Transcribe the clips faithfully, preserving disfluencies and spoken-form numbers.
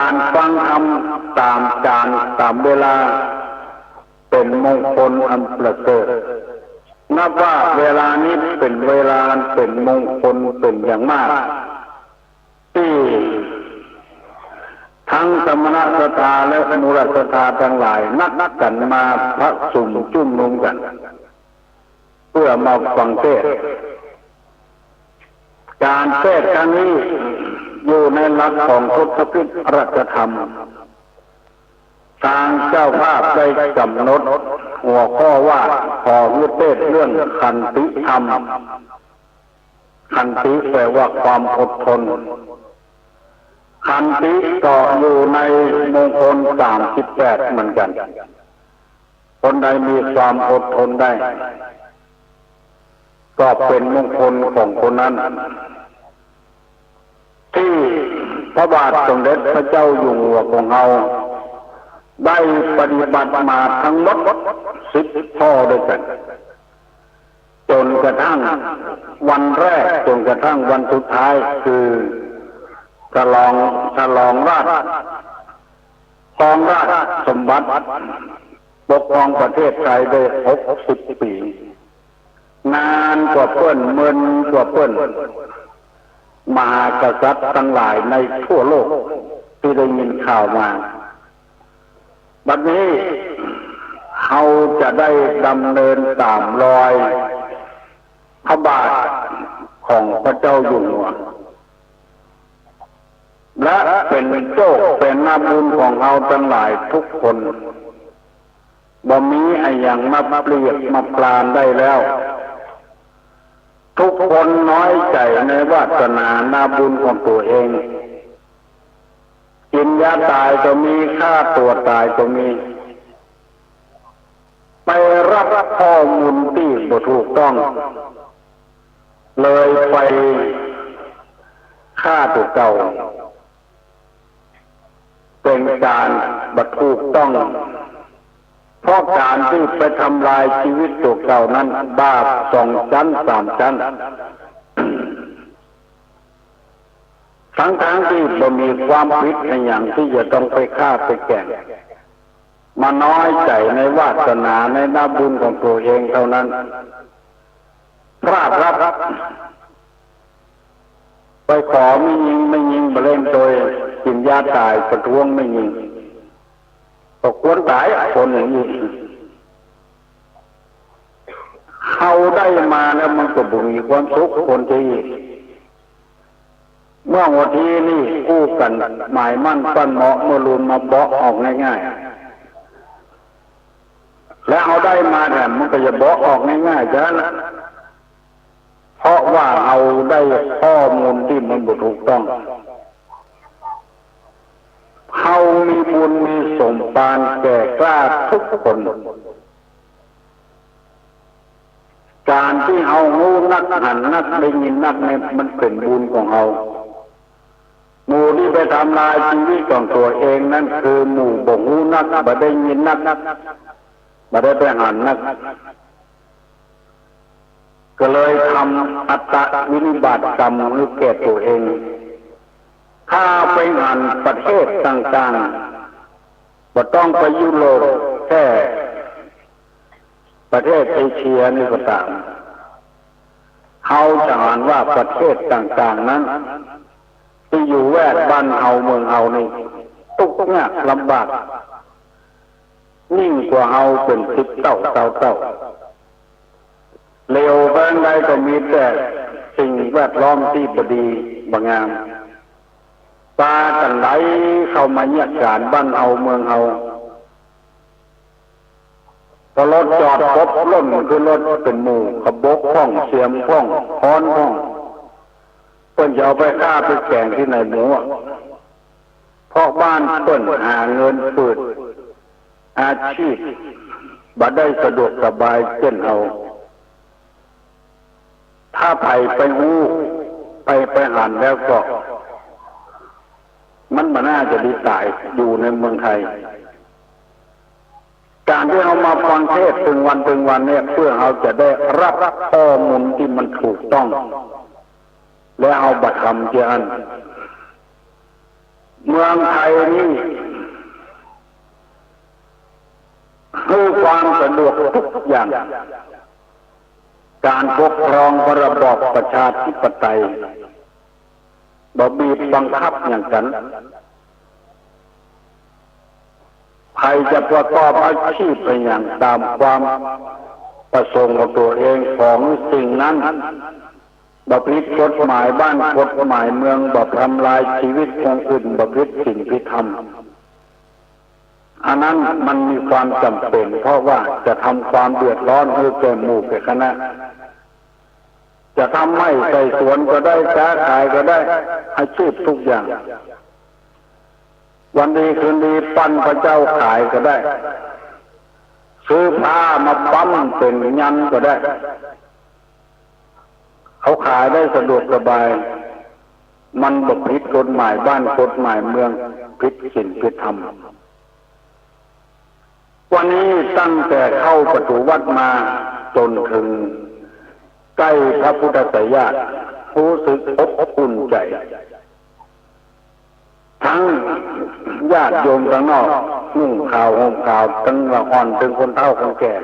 การฟังธรรมต๋ามกาลต๋ามเวลา เป๋นมงคลอันประเสริฐ นับว่าเวลานี้เป๋นเวลาอันเป๋นมงคลเป๋นอย่างมาก ตี้ตึงสมณศรัทธาและมูลศรัทธาตังหลายนัดกั๋นมาประชุมจุมนุมกั๋น เปื้อมาฟังเทศน์ ก๋านเทศน์ครั้งนี้อยู่ในหลักของทศพิธราชธรรม ตางเจ้าภาพได้ก๋ำหนดหัวข้อว่า ขอหื้อเทศน์เรื่องขันติธรรม ขันติแปลว่าความอดทน ขันติก็อยู่ในมงคลสามสิบแปดเหมือนกั๋น คนใดมีความอดทนได้ ก็เป๋นมงคลของคนนั้น ตี้พระบาทสมเด็จพระเจ้าอยู่หัวของเฮาได้ปฏิบัติมาทั้งหมดสิบข้อด้วยกั๋น จ๋นกระทั่งวันแรกจ๋นกระทั่งวันสุดท้าย คือฉลอง ฉลองราช ครองราชสมบัติ ปกครองประเทศไทยได้หกสิบปี๋ นานกว่าเปิ้น เมินกว่าเปิ้น มหากษัตริย์ตังหลายในทั่วโลกตี้ได้ยินข่าวมา บัดนี้เฮาจะได้ดำเนินต๋ามรอยพระบาทของพระเจ้าอยู่หัว และเป๋นโจ๊กเป๋นนาบุญของเฮาตังหลายทุกคน บ่มีอะหยังมาเปรียบมาปรานได้แล้ว ทุกคนน้อยใจ๋ในวาสนานาบุญของตั๋วเอง กิ๋นยาต๋ายก็มี ฆ่าตั๋วต๋ายก็มี ไปฮับข้อมูลตี้บ่ถูกต้อง เลยไปฆ่าตั๋วเก่า เป๋นก๋านบ่ถูกต้อง เพราะก๋านตี้ไปทำลายจีวิตตั๋วเก่านั้นบาปสองจั๊นสามจั๊น ตึงๆ ตี้บ่มีความผิดอะหยังตี้จะต้องไปฆ่าไปแกล้ง มาน้อยใจ๋ในวาสนาในนาบุญของตั๋วเองเต้านั้น พลาดฮับ ไปขอแม่ญิง แม่ญิงบ่เล่นโตย กิ๋นยาต๋ายประท้วงแม่ญิง ก็ควรต๋ายอะคนอย่างอี้ เฮาได้มาแล้วมันก็บ่มีความสุขควรจะอี้ เมื่อวันตี้นี่อู้กั๋นหมายมั่นปั้นเหมาะ เมื่อลูนมาเบาะออกง่ายๆ และเฮาได้มาแถมมันก็จะเบาะออกง่ายๆ จ้ะนะ เพราะว่าเฮาได้ข้อมูลตี้มันบ่ถูกต้อง เฮามีบุญมีสมภารแก่กล้าทุกคน ก๋านตี้เฮาฮู้นัก หันนัก ได้ยินนักเนี่ย มันเป๋นบุญของเฮา หมู่ตี้ไปทำลายจีวิตของตั๋วเองนั้นคือหมู่บ่ฮู้นัก บ่ได้ยินนัก บ่ได้ไปหันนัก ก็เลยทำอัตตวินิบาตกรรมหื้อแก่ตั๋วเอง ถ้าไปหันประเทศต่างๆ บ่ต้องไปยุโรปแท้ ประเทศเอเชียนี่ก็ต๋าม เฮาจะหันว่าประเทศต่างๆ นั้น ตี้อยู่แวดบ้านเฮาเมืองเฮานี่ ตุ๊กข์ยากลำบาก ยิ่งกว่าเฮาเป๋นสิบเต้าซาวเต้า เหลียวไปตางใดก็มีแต่สิ่งแวดล้อมตี้บ่ดีบ่งาม ปากั๋นไหลเข้ามาเยียะก๋านบ้านเฮาเมืองเฮา ปอรถจอดปุ๊บล่นขึ้นรถเป๋นหมู่ ขบกพ่อง เสียมพ่อง ค้อนพ่อง เปิ้นจะเอาไปฆ่าไปแกล้งตี้ไหนหมู่อะ เพราะบ้านเปิ้นหาเงินเปิดอาชีพ บ่ได้สะดวกสบายเจ้นเฮา ถ้าใผไปฮู้ ไป ไปหันแล้วก็ มันบ่น่าจะดีต๋ายอยู่ในเมืองไทย ก๋านตี้เฮามาฟังเทศน์ตึงวันตึงวันเนี่ย เปื้อเฮาจะได้ฮับข้อมูลตี้มันถูกต้อง และเฮาบ่ทำเสียอั้น เมืองไทยนี่ หื้อความสะดวกทุกอย่าง ก๋านปกครองก็ระบอบประชาธิปไตย บ่บีบบังคับหยังกั๋น ใผจะประกอบอาชีพอะหยังต๋ามความประสงค์ของตั๋วเอง ของสิ่งนั้น บ่ผิดกฎหมายบ้านกฎหมายเมือง บ่ทำลายชีวิตของอื่น บ่ผิดศีลผิดธรรม อันนั้นมันมีความจ๋ำเป๋น เพราะว่าจะทำความเดือดร้อนหื้อแก่หมู่แก่คณะ จะทำไฮ่ไถสวนก็ได้ ก๊าขายก็ได้ อาชีพทุกอย่าง วันดีคืนดีปั้นพระเจ้าขายก็ได้ ซื้อผ้ามาปั๊มเป๋นยันต์ก็ได้ เขาขายได้สะดวกสบาย มันบ่ผิดกฎหมายบ้านกฎหมายเมือง ผิดศีลผิดธรรม วันนี้ตั้งแต่เข้าประตู๋วัดมาจ๋นเถิงใก้พระพุทธไตรยาติ ฮู้สึกอบอุ่นใจ๋ ตึงญาติโยมตังนอก นุ่งขาวห่มขาว ตึงละอ่อนตึงคนเฒ่าคนแก่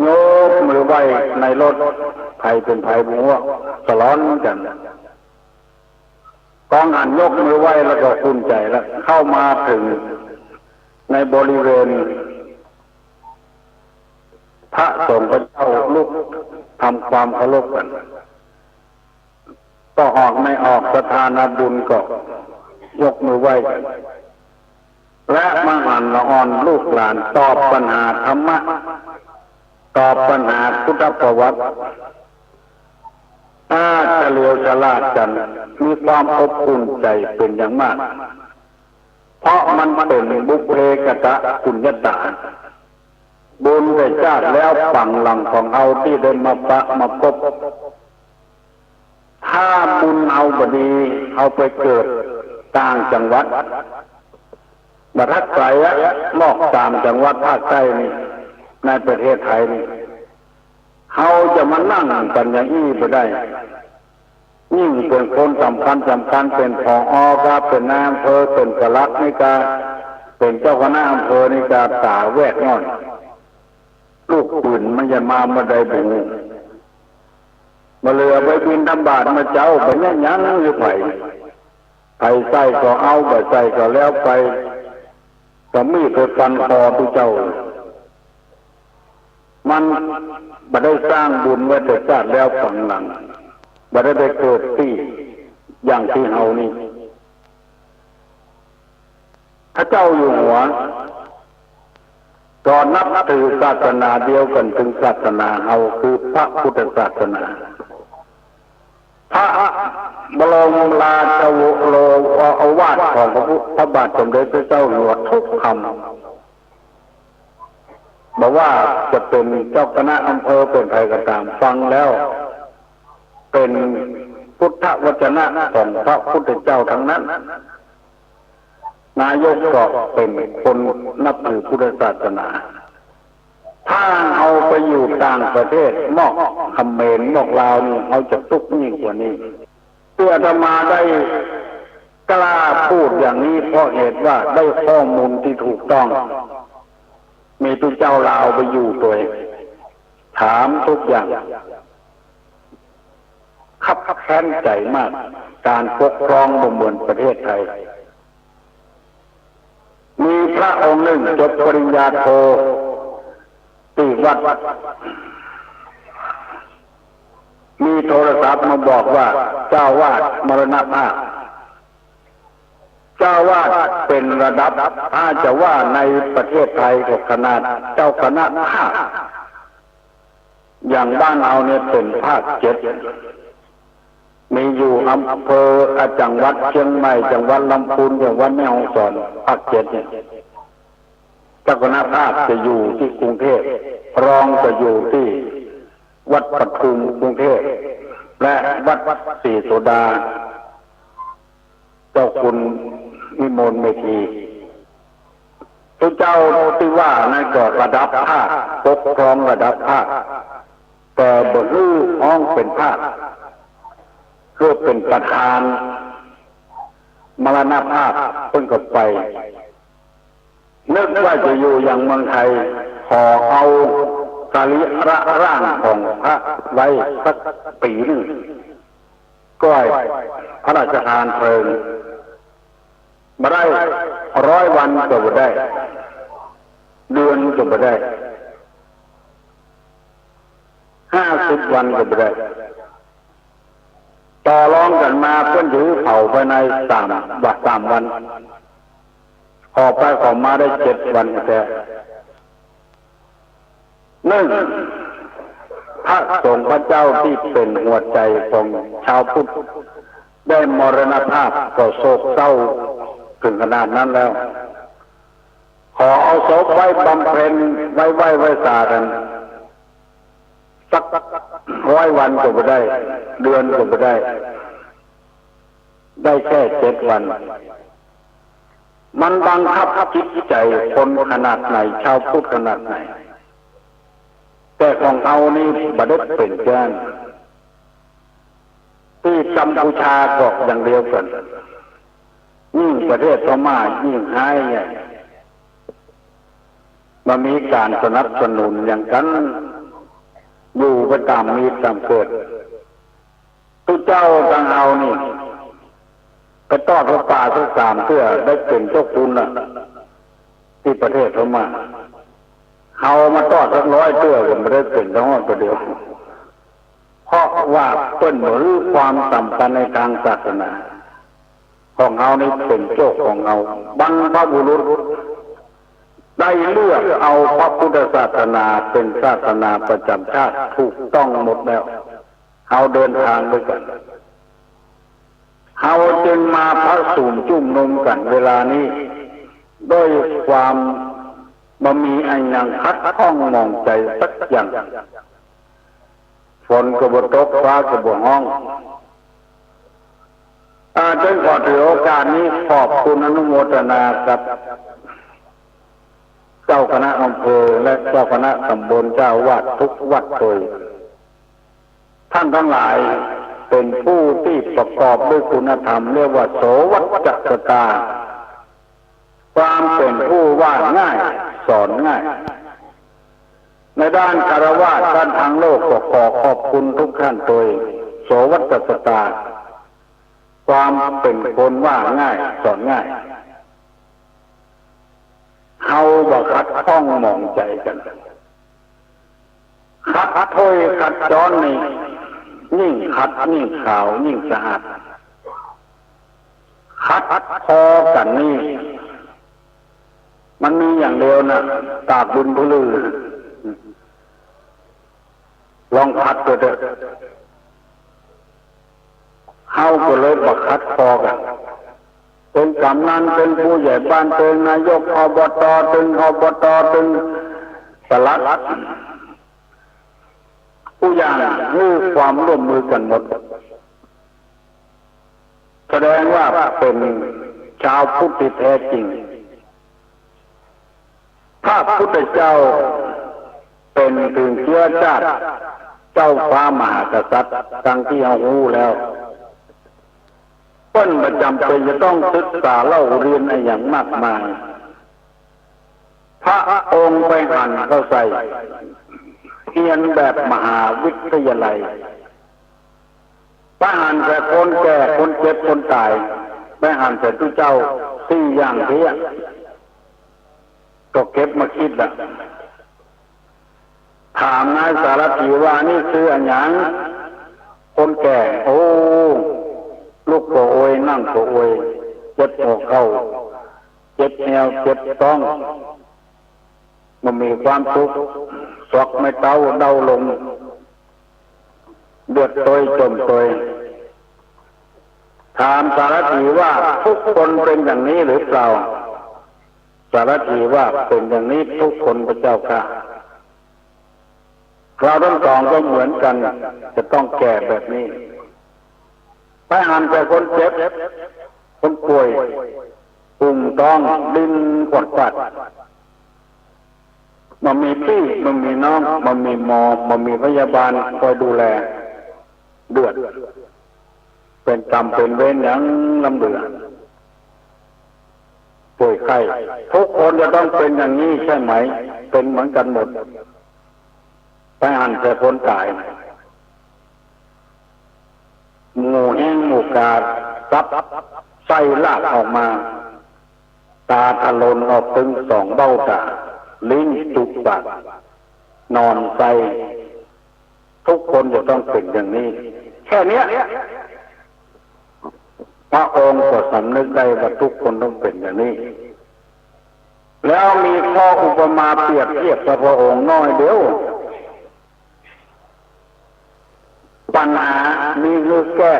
ยกมือไหว้ในรถ ใผเป๋นใผบ่ฮู้ สะหลอนกั๋น กองหันยกมือไหว้แล้วก็อุ่นใจ๋แล้ว เข้ามาเถิงในบริเวณพระสงฆ์พระเจ้าลุกทำความเคารพกั๋น ก็ออกไม่ออก ศรัทธานาบุญก็ยกมือไหว้กั๋น และมาหันละอ่อนลูกหลาน ตอบปัญหาธรรมะ ตอบปัญหาพุทธประวัติ ถ้าเฉลียวฉลาดกั๋น มีความอบอุ่นใจ๋เป๋นอย่างมาก เพราะมันเป๋นบุพเพกตปุญญาตา บุญแต่จาติแล้วปังหลังของเฮาตี้ได้มาปะมาปบ ถ้าบุญเฮาบ่ดี เฮาไปเกิดต่างจังหวัด บ่ทักไสอะ นอกสามจังหวัดภาคใต้นี่ ในประเทศไทยนี่ เฮาจะมานั่งกั๋นอย่างอี้บ่ได้ ยิ่งเป๋นคนสำคัญสำคัญ เป๋น ผอ. กา เป๋นนายอำเภอ เป๋นปลัดนี่กา เป๋นเจ้าคณะอำเภอนี่กา ต๋าแวดน้อย ลูกปืนมันจะมาเมื่อใดบ่ฮู้ บ่เหลือไปบิณฑบาตเมื่อเจ๊า บ่เยียะหยังหื้อใผ ใผใส่ก็เอา บ่ใส่ก็แล้วไป ก็มีดไปฟันคอตุ๊เจ้า มันบ่ได้สร้างบุญไว้แต่จาติแล้วปังหลัง บ่ได้ไปเกิดตี้อย่างตี้เฮานี่ พระเจ้าอยู่หัวก็นับถือศาสนาเดียวกั๋นเถิงศาสนาเฮา คือพระพุทธศาสนา พระบรมราชโอวาทของพระพุทธ พระบาทสมเด็จพระเจ้าอยู่หัวทุกคำ บ่ว่าจะเป๋นเจ้าคณะอำเภอเป๋นใผก็ต๋าม ฟังแล้วเป๋นพุทธวจนะของพระพุทธเจ้าทั้งนั้น นายกก็เป๋นคนนับถือพุทธศาสนา ถ้าเอาไปอยู่ต่างประเทศ มอกเขมร มอกลาวนี่ เขาจะตุ๊กข์ยิ่งกว่านี้ ตี้อาตมาได้กล้าพูดอย่างนี้ เพราะเหตุว่าได้ข้อมูลที่ถูกต้อง มีตุ๊เจ้าลาวไปอยู่ตวย ถามทุกอย่าง คับแค้นใจ๋มาก ก๋านปกครองบ่เหมือนประเทศไทย มีพระองค์นึ่งจบปริญญาโทตี้วัด มีโทรศัพท์มาบอกว่าเจ้าอาวาสมรณภาพ เจ้าอาวาสเป๋นระดับ ถ้าจะว่าในประเทศไทยก็ขนาดเจ้าคณะภาค อย่างบ้านเฮาเนี่ยเป๋นภาคเจ็ด มีอยู่อำเภอ อ่า จังหวัดเชียงใหม่ จังหวัดลำพูน จังหวัดแม่ฮ่องสอน ภาคเจ็ดเนี่ย เจ้าคณะภาคจะอยู่ตี้กรุงเทพ รองจะอยู่ตี้วัดปทุมกรุงเทพ และวัดศรีโสดา เจ้าคุณวิมลเมธี ตุ๊เจ้าตี้ว่านั้นก็ระดับภาค ปกครองระดับภาค แต่บ่ฮู้ฮ้องเป๋นภาค คือเป๋นประธาน มรณภาพเปิ้นก็ไป นึกว่าจะอยู่อย่างเมืองไทย ขอเอาสรีระร่างของพระไว้สักปี๋นึ่ง ก้อยพระราชทานเพลิง บ่ได้ ร้อยวันก็บ่ได้ เดือนก็บ่ได้ ห้าสิบวันก็บ่ได้ ต่อรองกั๋นมาเปิ้นจะหื้อเผาภายในสามวัน สามวัน ขอไปขอมาได้เจ็ดวันแต๊ นึ่ง พระสงฆ์พระเจ้าตี้เป๋นหัวใจ๋ของจาวพุทธ ได้มรณภาพก็โศกเศร้าเถิงขนาดนั้นแล้ว ขอเอาศพไว้บำเพ็ญ ไว้ไหว้ไว้สากั๋น สักร้อยวันก็บ่ได้ เดือนก็บ่ได้ ได้แค่เจ็ดวัน มันบังคับจิตใจ๋คนขนาดไหน จาวพุทธขนาดไหน แต่ของเฮานี่บ่ได้เป๋นเจ้านั้น ตี้กัมพูชาก็อย่างเดียวกั๋น ยิ่งประเทศพม่ายิ่งฮ้ายใหญ่ บ่มีก๋านสนับสนุนหยังกั๋น อยู่ไปต๋ามมีต๋ามเกิด ตุ๊เจ้าตังเฮานี่ ไปตอดผ้าป่าสักสามเตื้อได้เป๋นเจ้าคุณน่ะ ตี้ประเทศพม่า เฮามาตอดสักร้อยเตื้อก็บ่ได้เป๋นเจ้าฮอดประเดี๋ยว เพราะว่าเปิ้นบ่ฮู้ความสำคัญในตางศาสนา ของเฮานี่เป๋นโจ้ของเฮา บรรพบุรุษได้เลือกเอาพระพุทธศาสนาเป๋นศาสนาประจ๋ำชาติถูกต้องหมดแล้ว เฮาเดินตางด้วยกั๋น เฮาจึงมาประชุมจุมนุมกั๋นเวลานี้ ด้วยความบ่มีอะหยังขัดข้องหมองใจ๋สักอย่าง ฝนก็บ่ตก ฟ้าก็บ่ฮ้อง อา จึงขอถือโอกาสนี้ขอบคุณอนุโมทนากับเจ้าคณะอำเภอและเจ้าคณะต๋ำบล เจ้าอาวาสทุกวัดโตย ท่านตังหลายเป๋นผู้ตี้ประกอบด้วยคุณธรรม เรียกว่าโสวัจจตา ความเป๋นผู้ว่าง่าย สอนง่าย ในด้านฆราวาสท่านทางโลกก็ขอขอบคุณทุกท่านโตย โสวัจจตา ความเป๋นคนว่าง่าย สอนง่าย เฮาบ่ขัดข้องหมองใจ๋กั๋น ขัดถ้วยขัดจ๊อนนี่ ยิ่งขัดยิ่งขาวยิ่งสะอาด ขัดคอกั๋นนี่ มันมีอย่างเดียวน่ะ กราบบุญผู้ลือ ลองขัดดูเถอะ เฮาก็เลยบ่ขัดคอกั๋น เป๋นก๋ำนัน เป๋นผู้ใหญ่บ้าน เป๋นนายก อบต. เป๋น อบต. เป๋นปลัด กู้อย่างหื้อความร่วมมือกั๋นหมด แสดงว่าเป๋นจาวพุทธตี้แต๊จริง พระพุทธเจ้าเป๋นเถิงเจื้อจ้าดเจ้าฟ้ามหากษัตริย์ ดังตี้เฮาฮู้แล้ว เปิ้นบ่จ๋ำเป๋นจะต้องศึกษาเล่าเฮียนอะหยังมากมาย พระองค์ไปหันเข้าใส่ เฮียนแบบมหาวิทยาลัย ไปหันแต่คนแก่ คนเจ็บ คนต๋าย ไปหันแต่ตุ๊เจ้า สี่อย่างเตี้ย ก็เก็บมาคิดละ ถามนายสารถีว่า นี่คืออะหยัง คนแก่ โอ้ ลุกก็โอย นั่งก็โอย เจ็บหัวเข่า เจ็บแอว เจ็บต๊อง บ่มีความสุข ศอกไม้เต๊าเดาลง เดือดโตยจ๋มโตย ถามสารถีว่า ทุกคนเป๋นอย่างนี้หรือเปล่า สารถีว่า เป๋นอย่างนี้ทุกคนพระเจ้าข้า เราทั้งสองก็เหมือนกั๋น จะต้องแก่แบบนี้ ไปหันแต่คนเจ็บ คนป่วย อุ้มต๊อง ดิ้นขวัดขวัด บ่มีปี้ บ่มีน้อง บ่มีหมอ บ่มีพยาบาลคอยดูแล เดือด เป๋นกรรมเป๋นเวรหยังล้ำเหลือ ป่วยไข้ ทุกคนจะต้องเป๋นอย่างนี้ใช่ไหม เป๋นเหมือนกั๋นหมด ไปหันแต่คนต๋าย หมู่แฮ้งหมู่กา ตับไส้รากออกมา ต๋าถลนออกตึงสองเบ้าต๋า ลิ้นจุกปาก นอนไซ ทุกคนจะต้องเป๋นอย่างนี้ แค่เนี้ย พระองค์ก็สำนึกได้ว่าทุกคนต้องเป๋นอย่างนี้ แล้วมีข้ออุปมาเปรียบเทียบกับพระองค์น้อยเดียว ปัญหามีหื้อแก้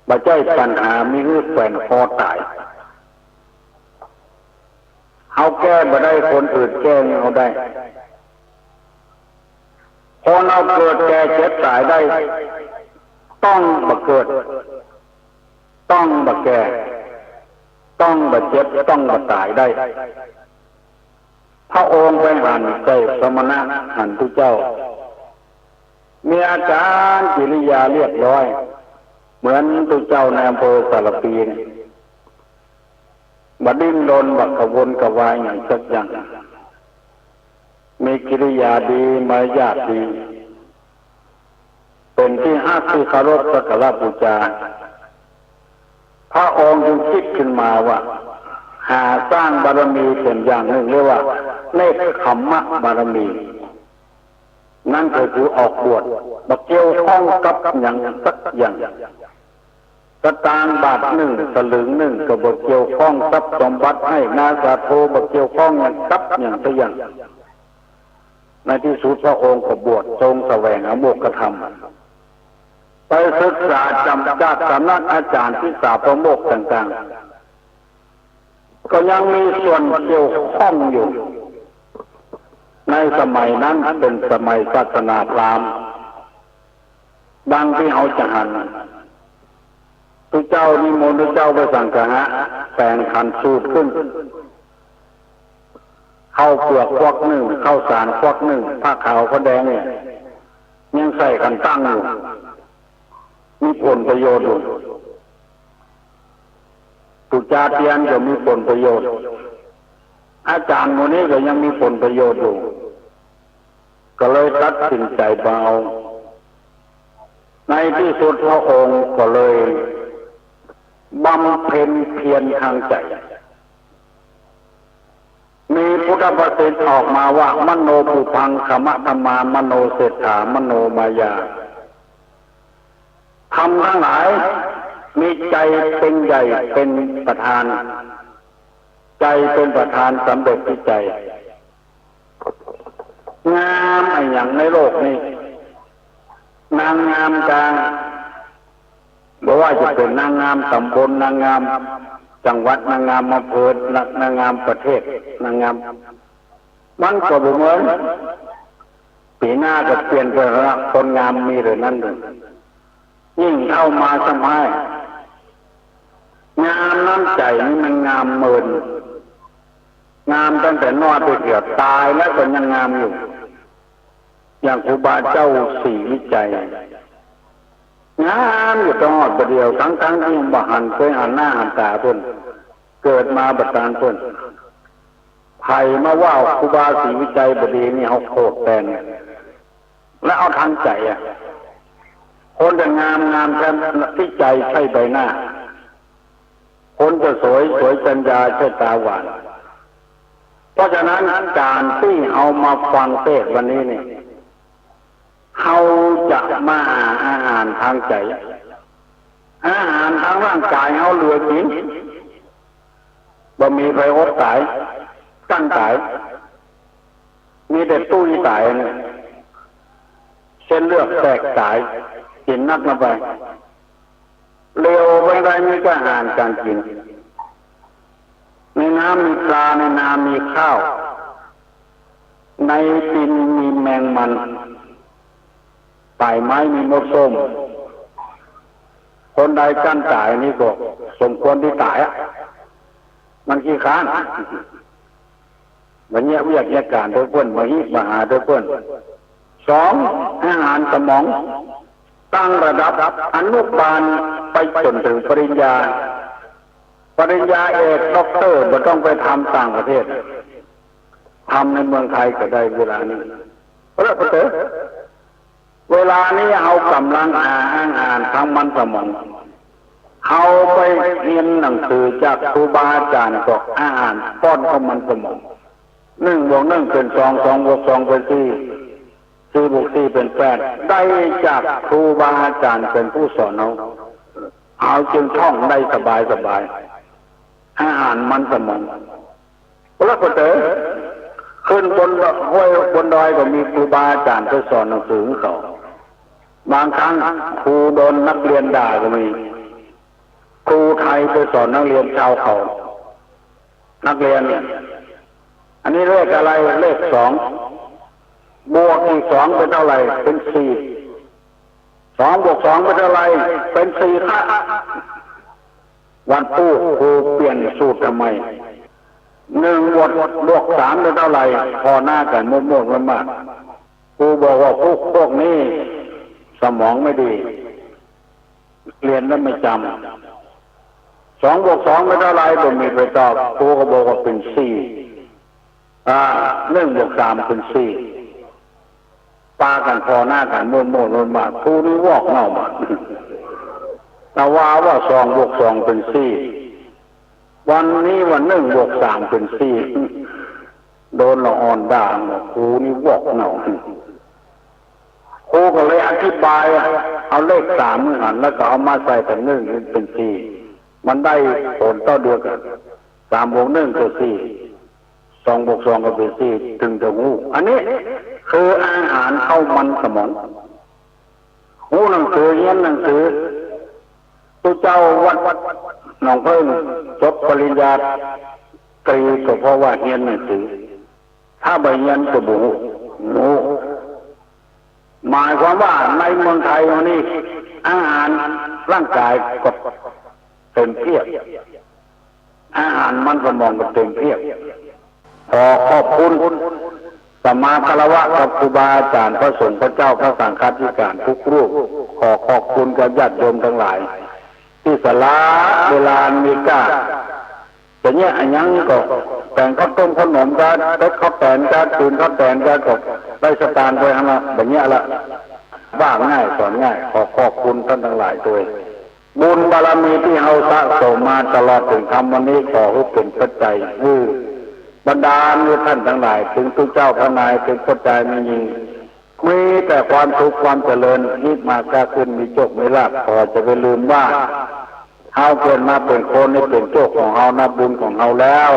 บ่ใจ้ปัญหามีหื้อแขวนคอต๋าย เฮาแก้บ่ได้ คนอื่นแก้หื้อเฮาได้ คนเฮาเกิดแก่เจ็บต๋ายได้ ต้องบ่เกิด ต้องบ่แก่ ต้องบ่เจ็บ ต้องบ่ต๋ายได้ พระองค์ไปหันใส่สมณะ หันตุ๊เจ้า มีอาก๋ารกิริยาเรียบร้อย เหมือนตุ๊เจ้าในอำเภอสารภี บ่ดิ้นรน บ่กระวนกระวายหยังสักอย่าง มีกิริยาดี มารยาทดี เป๋นตี้ฮักตี้เคารพสักการะปู๋จา พระองค์จึงกึ๊ดขึ้นมาว่า หาสร้างบารมีเสียอย่างนึ่ง เรียกว่า เนกขัมมะบารมี นั้นก็คือออกบวช บ่เกี่ยวข้องกับหยังสักอย่าง สตางค์บาทนึ่ง สลึงนึ่ง ก็บ่เกี่ยวข้อง ทรัพย์สมบัติ อ้ายนาสาโท บ่เกี่ยวข้องหยังกับหยังสักอย่าง ในตี้สุดพระองค์ก็บวช ทรงแสวงหาโมกขธรรม ไปศึกษาจากสำนักอาจารย์ทิสาปโมกข์ต่างๆ ก็ยังมีส่วนเกี่ยวข้องอยู่ ในสมัยนั้นเป๋นสมัยศาสนาพราหมณ์ ดังตี้เฮาจะหัน ตุ๊เจ้านิมนต์ตุ๊เจ้าไปสังฆะ แป๋งขันสูตรขึ้น ข้าวเปลือกควักนึ่ง ข้าวสารควักนึ่ง ผ้าขาวผ้าแดงเนี่ย ยังใส่ขันตั้งอยู่ มีผลประโยชน์อยู่ ปู๋จาเตียนก็มีผลประโยชน์ อาจารย์หมู่นี้ก็ยังมีผลประโยชน์อยู่ ก็เลยตัดสินใจ๋บ่เอา ในตี้สุดพระองค์ก็เลยบำเพ็ญเพียรตางใจ๋ มีพุทธภาษิตออกมาว่า มโนปุพพังขมะธัมมา มโนเศรษฐา มโนมายา ธรรมตังหลาย มีใจ๋เป๋นใหญ่เป๋นประธาน ใจ๋เป๋นประธานสำเร็จตี้ใจ๋ งามอะหยังในโลกนี้ นางงามกา บ่ว่าจะเป๋นนางงามต๋ำบล นางงามจังหวัด นางงามอำเภอ นางงามประเทศ นางงาม มันก็บ่เหมือน ปี๋หน้าก็เปลี่ยนไปละ คนงามมีเหลือนั้นเด้อ ยิ่งเฒ่ามาซ้ำฮ้าย งามน้ำใจ๋นี่มันงามเมิน งามตั้งแต่น้อยไปเสีย ต๋ายแล้วก็ยังงามอยู่ อย่างครูบาเจ้าศรีวิชัย งามอยู่ตลอดบ่าเดี่ยว ทั้งๆ ตี้บ่หัน เกยหันหน้าหันต๋าเปิ้น เกิดมาบ่ตานเปิ้น ใผมาว่าครูบาศรีวิชัยบ่ดีนี่ เฮาโกรธแตน แล้วเอาตางใจ๋อะ คนจะงาม งามแท้ตี้ใจ๋ใช่ใบหน้า คนจะสวย สวยจัญญาใช่ต๋าหวาน เพราะฉะนั้นก๋านตี้เฮามาฟังเตสน์วันนี้นี่ เฮาจะมาหาอาหารตางใจ๋ อาหารตางร่างก๋ายเฮาเหลือกิ๋น บ่มีใผอดต๋าย กั้นต๋าย มีแต่ตุ้ยต๋ายเนี่ย เส้นเลือดแตกต๋าย กิ๋นนักนะไป เหลียวไปได้มีแต่อาหารก๋านกิ๋น ในน้ำมีปลา ในนามีข้าว ในดินมีแมงมัน ป่ายไม้มีมดส้ม คนใดกั้นต๋ายนี่ก็สมควรตี้ต๋ายอะ มันขี้คร้าน บ่เยียะเวียกเยียะก๋านโตเปิ้น บ่หิบบ่หาโตเปิ้น สอง อาหารสมอง ตั้งระดับอนุบาลไปจ๋นเถิงปริญญา ปริญญาเอก ด็อกเตอร์ บ่ต้องไปทำต่างประเทศ ทำในเมืองไทยก็ได้เวลานี้ เพราะฉะนั้น เวลานี้เฮาก่ำลังหาอ้างอ่านทางมันสมอง เฮาไปเฮียนหนังสือจากครูบาอาจ๋ารย์ก็อ้างอ่านป้อนเข้ามันสมอง หนึ่งบวกหนึ่งเป๋นสอง สองบวกสองเป๋นสี่ สี่บวกสี่เป๋นแปด ได้จากครูบาอาจ๋ารย์เป๋นผู้สอนเฮา เฮาจึงท่องได้สบายสบาย อ้างอ่านมันสมอง พวกเราก็เจอ ขึ้นบนดอย ห้วยบนดอยก็มีครูบาอาจ๋ารย์ไปสอนหนังสือให้เขา บางครั้งครูโดนนักเรียนด่าก็มี ครูไทยไปสอนนักเรียนชาวเขา นักเรียน อันนี้เลขอะไร เลขสอง บวกอีกสองเป๋นเท่าไหร่ เป๋นสี่ สองบวกสองเป๋นเท่าไหร่ เป๋นสี่ค่ะ วันพูดครูเปลี่ยนสูตรทำไม หนึ่งบวก บวกสามเป๋นเท่าไหร่ ผ่อหน้ากั๋นโมดๆ มากๆ ครูบอกว่าพวก พวกนี้สมองไม่ดี เรียนแล้วไม่จ๋ำ สองบวกสองเป๋นเท่าไหร่ บ่มีใผตอบ ครูก็บอกว่าเป๋นสี่ อ่า หนึ่งบวกสามเป๋นสี่ ปากั๋นผ่อหน้ากั๋นโมดๆ มากๆ ครูนี่วอกเน่ามา ตะวาว่าสองบวกสองเป๋นสี่ วันนี้ว่าหนึ่งบวกสามเป๋นสี่ โดนละอ่อนด่า ครูนี่วอกเน่า ครูก็เลยอธิบาย เอาเลขสามหัน แล้วก็เอามาใส่กับหนึ่งเป๋นสี่ มันได้ผลเต้าเดียวกั๋น สามบวกหนึ่งก็สี่ สองบวกสองก็เป๋นสี่ ถึงจะฮู้ อันนี้คืออ้างอ่านเข้ามันสมอง ฮู้หนังสือ เฮียนหนังสือ ตุ๊เจ้าวัดหนองเพิ่งจบปริญญาตรีก็เพราะว่าเฮียนหนังสือ ถ้าบ่เฮียนก็บ่ฮู้ ฮู้ หมายความว่าในเมืองไทยเฮานี่ อ้างอ่านร่างก๋ายก็เต๋มเปียบ อ้างอ่านมันสมองก็เต๋มเปียบ ขอขอบคุณ สมาคารวะกับครูบาอาจ๋ารย์ พระสงฆ์ พระเจ้า พระสังฆาธิการทุกรูป ขอขอบคุณกับญาติโยมตังหลาย ตี้สละเวลาอันมีก้า จะเยียะอะหยังก็ แต่งข้าวต้มข้าวหนมก็ เต็ดข้าวแต๋นก็ ตื่นข้าวแต๋นก็ ก็ได้สตางค์ไปหั้นละ บ่เยียะละ ว่าง่ายสอนง่าย ขอขอบคุณต้านตังหลายตวย บุญบารมีตี้เฮาสะสมมาตลอดเถิงค่ำวันนี้ ขอหื้อเป๋นปัจจัยหื้อบรรดาท่านตังหลาย เถิงตุ๊เจ้าพระนาย เถิงป้อจายแม่ญิง มีแต่ความสุขความเจริญ ฮิตมาก้าขึ้น มีโจคมีลาภ ขอจะไปลืมว่า เฮาเกิดมาเป๋นคนนี่เป๋นโจคของเฮานะ บุญของเฮาแล้ว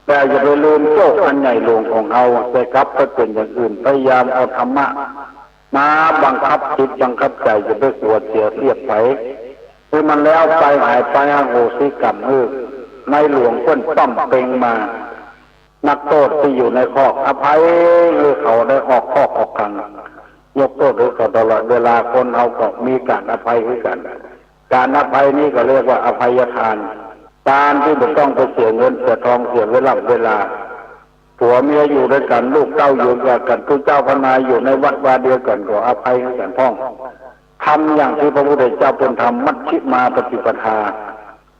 แต่อย่าไปลืมโจคอันใหญ่หลวงของเฮา แต่กลับไปเป๋นอย่างอื่น พยายามเอาธรรมะ มาบังคับจิตบังคับใจ๋ อย่าไปกั๋วเสียเปรียบใผ หื้อมันแล้วไปหายไป อโหสิกรรมหื้อ ในหลวงเปิ้นป้ำเต็งมา นักโต้ษตี้อยู่ในคอก อภัยหื้อเขาได้ออกคอกออกขัง ยกโต้ษหื้อเขาตลอดเวลา คนเฮาก็มีก๋านอภัยหื้อกั๋น ก๋านอภัยนี้ก็เรียกว่าอภัยทาน ตานตี้บ่ต้องไปเสียเงินเสียทอง เสียเวล่ำเวลา ผัวเมียอยู่ตวยกั๋น ลูกเต้าอยู่ตวยกั๋น ตุ๊เจ้าพระนายอยู่ในวัดวาเดียวกั๋น ก็อภัยหื้อกั๋นพ่อง ธรรมอย่างตี้พระพุทธเจ้าเปิ้นทำ มัชฌิมาปฏิปทา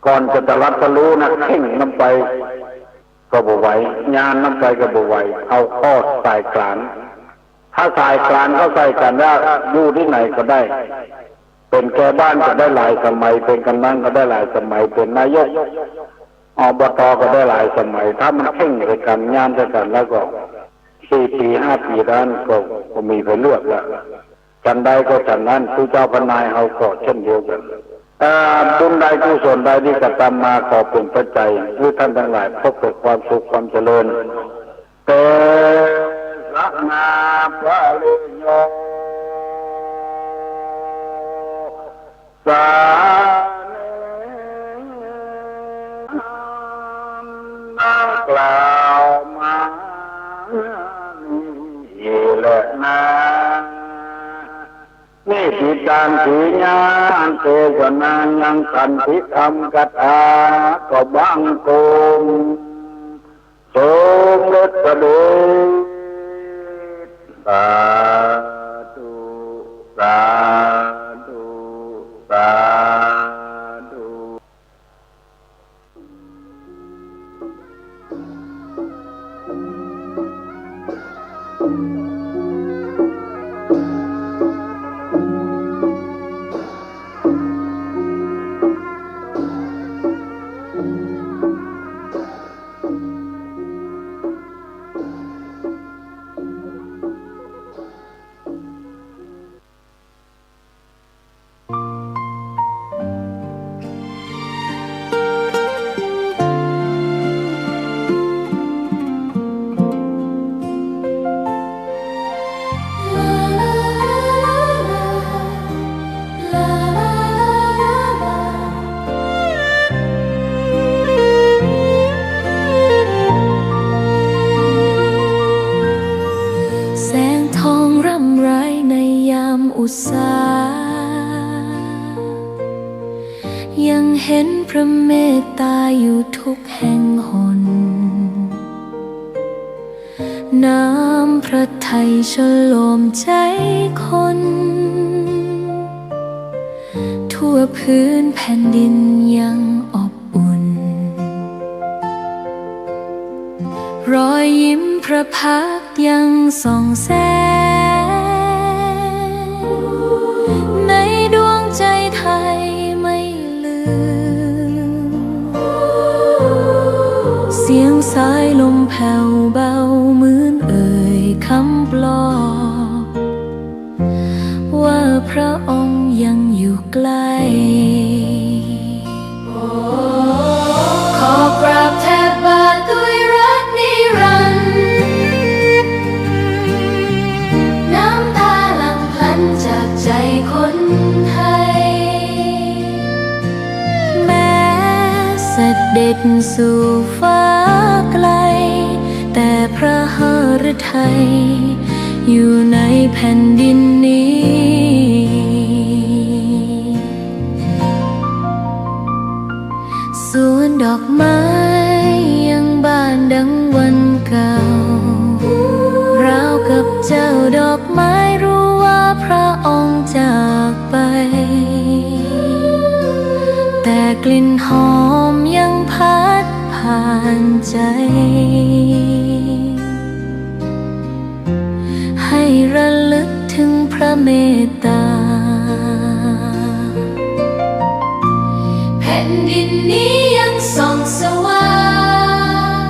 ก่อนจะตรัสรู้นะ เข่งนำไปก็บ่ไหว ญาณนำไปก็บ่ไหว เอาข้อสายกลาง ถ้าสายกลางเข้าใส่กั๋นแล้ว อยู่ตี้ไหนก็ได้ เป๋นแก่บ้านก็ได้หลายสมัย เป๋นก๋ำนันก็ได้หลายสมัย เป๋นนายก อบต ก็ได้หลายสมัย ถ้ามันเข่งใส่กั๋น ญาณใส่กั๋นแล้วก็ สี่ปี๋ ห้าปี๋ นั้นก็ ก็มีใผเลือกแล้ว ฉันใดก็ฉันนั้น ตุ๊เจ้าพระนายเฮาก็เช่นเดียวกั๋น อ่า บุญใดกุศลใดตี้กระทำมา ขอเป๋นปัจจัยหื้อต้านตังหลาย พบแต่ความสุขความเจริญ เตสะนา ปะริโย สานิ ดังกล่าวมานี้แลนา นิทธิตานัง เทศนายังขันติธรรมกถา ก็บังคม สมเร็จประเดช สาธุ สาธุ สาธุ น้ำพระทัยชโลมใจ๋คน ทั่วพื้นแผ่นดินยังอบอุ่น รอยยิ้มพระพักตร์ยังส่องแสง ในดวงใจ๋ไทยไม่ลืม เสียงสายลมแผ่วเบาเหมือนเอ่ยคำปลอบ ว่าพระองค์ยังอยู่ใกล้ ขอกราบแทบบาทด้วยรักนิรันดร์ น้ำตาหลั่งพลันจากใจ๋คนไทย แม้เสด็จสู่ฟ้าไกล แต่พระหฤทัยอยู่ในแผ่นดินนี้ สวนดอกไม้ยังบานดังวันเก่า ราวกับเจ้าดอกไม้รู้ว่าพระองค์จากไป แต่กลิ่นหอมยังพัดผ่านใจ๋ ให้ระลึกถึงพระเมตตา แผ่นดินนี้ยังส่องสว่าง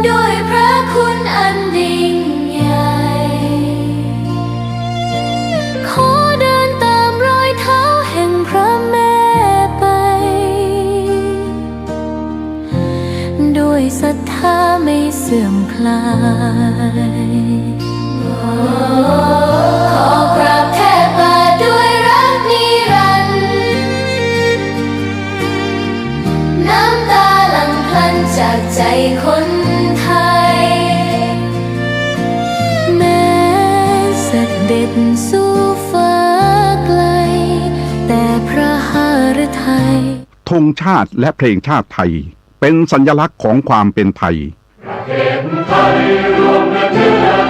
ด้วยพระคุณอันยิ่งใหญ่ ขอเดินตามรอยเท้าแห่งพระแม่ไป ด้วยศรัทธาไม่เสื่อมคลาย ขอกราบแทบบาทด้วยรักนิรันดร์ น้ำตาหลั่งพลันจากใจ๋คนไทย แม้เสด็จสู่ฟ้าไกล แต่พระหฤทัย ธงชาติและเพลงชาติไทย เป็นสัญลักษณ์ของความเป็นไทย ประเทศไทยรวมประเทศ